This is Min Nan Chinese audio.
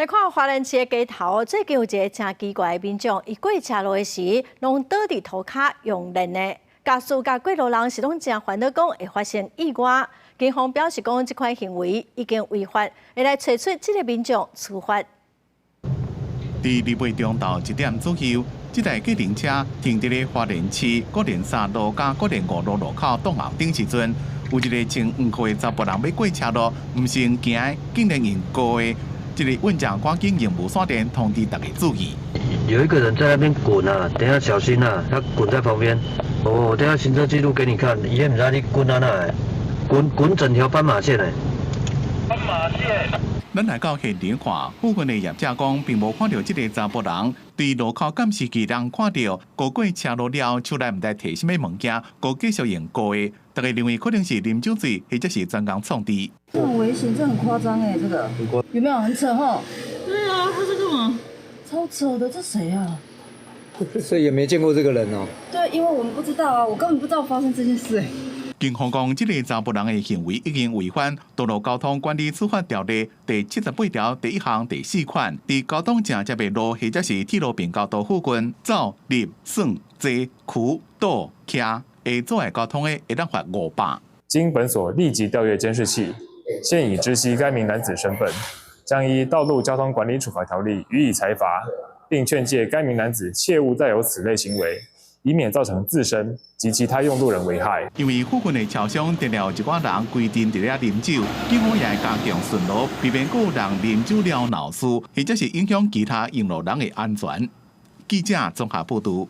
來看花蓮市的街頭，最近有一个誠奇怪的民眾，伊過車路的時，攏倒佇塗跤用練的。駕駛佮過路人是攏誠煩惱，講會發生意外。警方表示講，這款行為已經違法，會來揣出這个民眾處罰。佇禮拜中晝1點左右，這台計程車停佇咧花蓮市國連3路佮國連5路路口擋紅燈時陣，有一个穿黃褲的查埔人欲過車路，毋先行，竟然用高的。這个運將趕緊用無線電通知大家注意。有一個人在那邊滾啊，等下小心啊，他滾在旁邊。哦，等下行車記錄給你看，伊毋知你滾啊哪，滾滾整條斑馬線嘞。斑馬線。咱來到現場看，附近的業者講，並無看著這个查埔人，佇路口監視器人看著，過過車路了，手內毋知提啥物物件，閣繼續用高的，大家認為可能是啉酒醉，或者是專工創治。這很危險，這很誇張哎，這個有沒有很扯吼？對啊，他是幹嘛？超扯的，這誰啊？所以也沒見過這個人哦。對，因為我們不知道啊，我根本不知道發生這件事。警方講，這个查埔人的行為已經違反《道路交通管理處罰條例》第78條第1項第4款，佇交通正捷的路或者是鐵路平交道附近走、立、耍、坐、踞、倒、徛，會阻礙交通的，會當罰500。經本所立即調閱監視器，現已知悉該名男子身份，將依《道路交通管理處罰條例》予以裁罰，並勸誡該名男子切勿再有此類行為，以免造成自身及其他用路人危害。因為附近的車廂定了一寡人規陣佇咧啉酒，警方也會加強巡邏，避免閣有人啉酒了鬧事，或者是影響其他用路人的安全。記者綜合報導。